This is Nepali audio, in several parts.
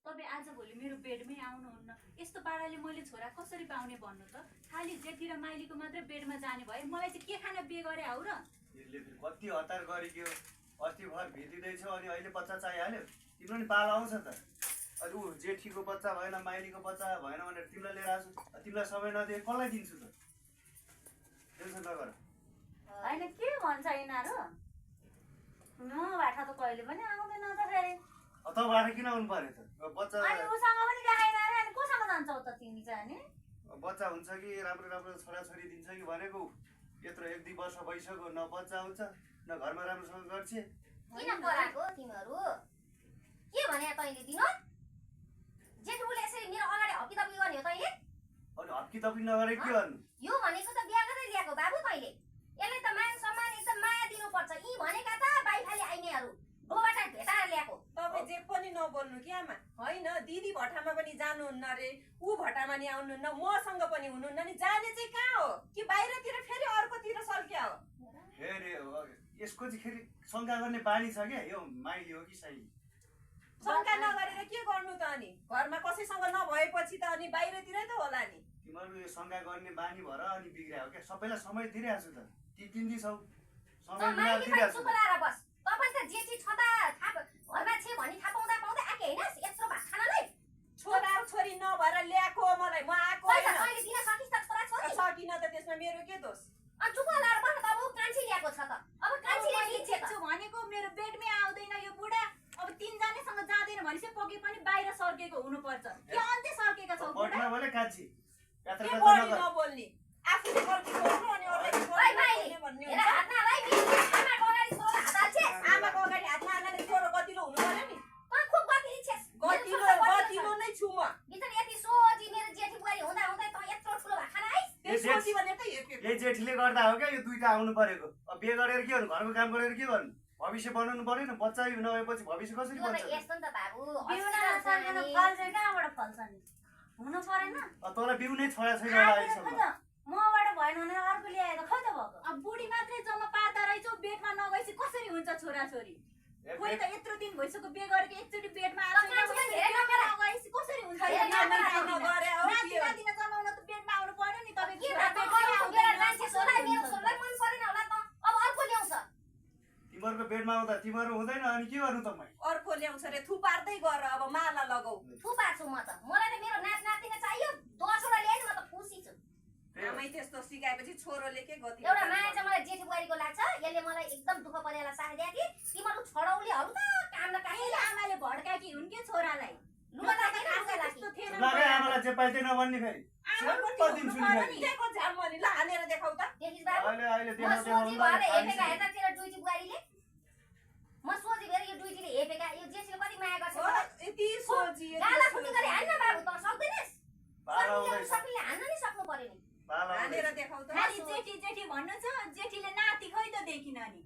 तपाईँ आजभोलि मेरो बेडमै आउनुहुन्न। यस्तो पाराले मैले छोरा कसरी पाउने भन्नु त? खालि जेठी र माइलीको मात्र बेडमा जाने भए मलाई चाहिँ के खान बिहे गरे आउ र? यसले फेरि कति हतार गरेको अस्ति भर भेटिँदैछौ अनि अहिले बच्चा चाहिहाल्यो। तिम्रो नि पालो आउँछ त। अनि ऊ जेठीको बच्चा भएन माइलीको बच्चा भएन भनेर तिमीलाई लिएर आएको छु। तिमीलाई समय नदिए कसलाई दिन्छु त? टेन्सन नगर। होइन के भन्छ यिनीहरू? म भाटा त कहिले पनि आउँदैन त फेरि। तँबाट किन आउनु पर्यो त? बच्चा अनि उसँग पनि देखाइन रे, अनि कोसँग जान्छौ त तिमी चाहिँ? अनि बच्चा हुन्छ कि राम्रो राम्रो छोराछोरी दिन्छ कि भनेको यत्रो 1-2 वर्ष भइसक्यो न बच्चा हुन्छ न घरमा राम्रोसँग गर्छ। किन पराको तिमीहरू? के भने तैँले दिनु? जेठुले यसरी मेरो अगाडि हप्पी गर्ने हो तैँले? अनि हप्की तप्की नगरे के गर्नु? यो भनेको त बिहा गरेर ल्याएको बाबु तैँले। यसले त मान सम्मान एकदम माया दिनुपर्छ। यी भनेका त बाइफाले आइनेहरू गोबाट भेटाएर ल्याएको। तपाईँ जे पनि नबोल्नु कि आमा। होइन दिदी भट्टामा पनि जानुहुन्न रे, ऊ भट्टामा नि आउनुहुन्न, मसँग पनि हुनुहुन्न नि। जाने चाहिँ कहाँ हो कि बाहिरतिर फेरि अर्कोतिर सर्क्या हो? फेरि यसको चाहिँ फेरि शङ्का गर्ने बानी छ क्या। यो माइली हो कि साइली? शङ्का नगरेर के गर्नु त? अनि घरमा कसैसँग नभएपछि त अनि बाहिरतिरै त होला नि। तिमीहरू यो शङ्का गर्ने बानी भएर अनि बिग्रिया हो क्या। सबैलाई समय दिइरहेको छु त। ती 3 दिन छौ समय मिलाएर दिइरहेको छु। चुप लाएर बस। तपाईँ त जेठी छँदा घरमा छे भनी थाहा पाउँदा पाउँदै आके होइन यत्रो भात खानलाई? छोरा छोरी नभएर ल्याएको हो मलाई, म आएको होइन। तैँले दिन सकिस् त छोरा छोरी? सकिन त त्यसमा मेरो के दोष? अनि चुप लाएर बस। अब कान्छी ल्याएको छ त। अब कान्छीले लिन्छ त। छु भनेको मेरो बेडमै आउँदैन यो बुढा। अब 3 जनासँग जाँदैन भनेपछि पक्कै पनि बाहिर सर्केको हुनुपर्छ। के अन्त्य सर्केका छौ बुढा? पटना बोले कान्छी यात्रा के गर्दा बढी नगर। नबोल्ने, आफूले गल्ती गर्नु अनि अरूलाई ओइ बोल्ने माइली, भन्ने हेर हुन्छ। हात नलाइ। आमाको अगाडि छोरा हात हाल्छे। आमाको अगाडि हात हाल्नाले छोरो गतिलो हुनु पर्यो नि। तँ खुब गतिलो छेस। गतिलो नै छु म। बिचरा यति सोझी मेरो जेठी बुहारी हुँदा हुँदै तँ यत्रो ठुलो भात खान आइस्? त्यसपछि भने त यही जेठीले गर्दा हो क्या यो दुईटा आउनु परेको। अब बिहे गरेर के गर्नु? घरको काम गरेर के गर्नु? भविष्य बनाउनु पर्यो नि। बच्चा नभएपछि भविष्य कसरी यो त बन्छ? यस्तो नि त बाबु। बिउना सर्केर फल चाहिँ कहाँबाट फल्छ नि? हुनु परेन? तँलाई बिउ नै छोरा छैन होला खोइ अहिलेसम्म। त मबाट भएन भने अर्को ल्याएर खोइ त भएको। अब बुढी मात्रै जम्मा पार्दा रहेछौ, बेडमा नगएपछि कसरी हुन्छ छोराछोरी? खोइ त यत्रो दिन भइसक्यो बिहे गरेको, एकचोटि बेडमा नगएपछि कसरी हुन्छ? नगरे हो नाति के हो? नातिना जन्माउन त बेडमा आउनु पर्यो नि। तपाईँ के छोरा त बेडमै अरूको बेला आउँदैन। मान्छे छोरा मेरो छोरालाई मन परेन होला त। अब अर्को ल्याउँछ। तिमीहरूको बेडमा आउँदा तिमीहरू हुँदैन अनि के गर्नु त मैले? अर्को ल्याउँछ रे, थुपार्दै गर अब माला लगाऊ। थुपार्छु म त। मलाई त मेरो नात नातिना चाहियो। 10वटा ल्याएन म त खुसी छु। आमै त्यस्तो सिकाएपछि छोरोले के गति? एउटा माया चाहिँ मलाई जेठी बुहारीको लाग्छ। यसले मलाई एकदम दुःख परेला साथ दिए कि तिमीहरू छडौलीहरू त काम न काहीँ अहिले आमाले भड्काकी हुन् के छोरालाई? लुगा राखेर लुगा राखी। त्यस्तो थिएन। लगे आमालाई चेपाइँदै नभन्ने फेरि। आमाको कति दिन सुनि फेरि? केको झाम भने ल हानेर देखाउ त। देखिस् बाबु? अहिले म देखाउँदै सोची आउनु भएर खाली हेपेका छ। हेर्दा तेरो दुईटी बुहारीले म सोची भएर यो दुईटीले हेपेका। यो जेठीले कति माया गर्छ हो, यति सोझी गाला फुटी गरी हान्न बाबु। त सक्दैनस्? पालो आउँदैछ। सबैले हान्न नि सक्नु पर्यो नि। पालो हानेर आउँदैछ। देखाउ त। खालि जेठी जेठी भन्नु छ। जेठीले नाति खोइ त देखिन नि।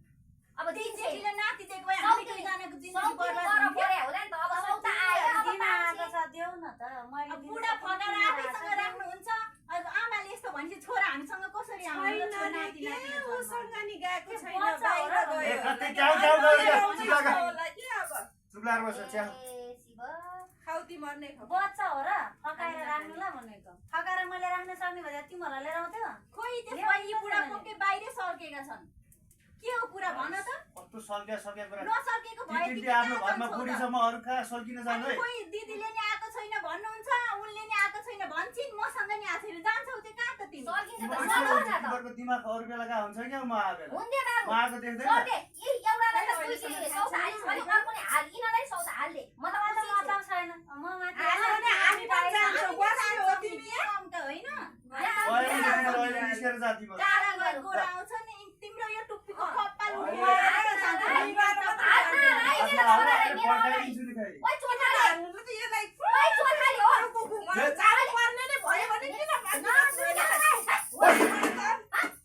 अब जेठीले नाति देख्यो भए हामी सौती- दुईजनाको जिन्दगी सौती बर्बाद गर हुन्थ्यो। पर्यो होला नि त। अब सौता आयो अब दिन आएको पाउँछ। छ देऊ न त। मैले अब बुढा फगाएर आफैसँग राख्नुहुन्छ। अब आमाले यस्तो भनेपछि छोरा हामीसँग कसरी आउनु र? छैन छोरा नि, नाति के नातिना उसँग जन्माउनु? नि गएको छैन, बच्चा हो बाहिर र? गयो। ए, कति च्याउ च्याउ गरेर चुप लाग। होला के अब? चुप लाएर बस्छ च्याउ। ए शिव। खाउती मर्ने खाउ। बच्चा हो र, फकाएर राख्नुलाई भनेको। फकाएर मैले राख्न सक्ने भए तिमीहरूलाई लिएर आउँथ्यो। खोइ त्यसमा यी बुढा पक्कै बाहिरै सर्केका छन्। के हो कुरा भन त? कस्तो सल्किया कुरा। नसर्केको भए ती तिमीले आफ्नो घरमा बुढीसम्म अरू कहाँ सल्किन जानु है? खोइ दिदीले नि आएको छैन भन्नुहुन्छ, उनले नि आएको छैन भन्छन्, मसँग नि आएको छैन। जान्छौ चाहिँ कहाँ त तिमी? सर्किन्छ त तिमीहरूको सर्नु न त। तिमीहरूको दिमाग अरू बेला कहाँ हुन्छ क्या? म आएर हुन्थे बाबु। म आएको देख्दैन। सर्के। यी एउटालाई त दुईटी सौता हालिस् भने अर्कोले हाल यिनीहरूलाई सौता हाल्दे। म त मलाई खुसी छु। मतलब छैन। म माथि हालेर नि हामी पनि जान्छौँ। बस्नु हो तिमी? काम त होइन। अहिले निस्केर जा तिमीहरू। काला घर गोरा आउँछ नि, तिम्रो यो टुप्पीको कपाल अहिले- उठाएर हात जान्छ। नलाइ मेरो अब छोराले अहिले मेरो अगाडि। पड्काइदिन्छु नि फेरि। ओइ चोखाले। हाल्नु त यसलाई ओइ चोखाले हो। अरूको घुममा चाल पर्ने नै भयो भने किन मान्छे नसुन नलाइ।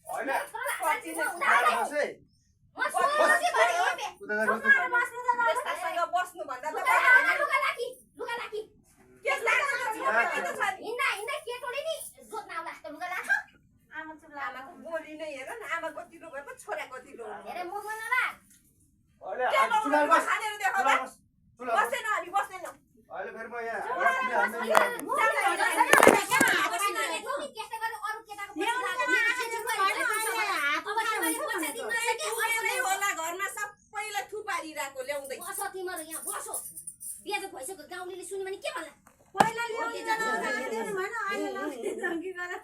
होइन, छोरालाई कति हाल्छु, नै हुँदैन। बस है। म सोची भएर हेपे। उता गएर उता गएर। त्यस्तासँग बस्नुभन्दा त लुगा राखी, लुगा राखी, लुगा राखी। के लाग्छ त छोरा के त छ नि? हिँड्दा हिँड्दा केटोले नि जोत्न आउला जस्तो लुगा राख। आमा चुप आमाको लाग्छ। बोली नै हेर न, आमा फेरि म यहाँ होला घरमा सबैलाई थुपारिरहेको ल्याउँदै तिमीहरू यहाँ बसो बिहा भइसक्यो गाउँले सुन्यो भने के भन्ला पहिला ल्याउने जनावर हालिदिनु भएन अहिले नलिदिनु कि गरेर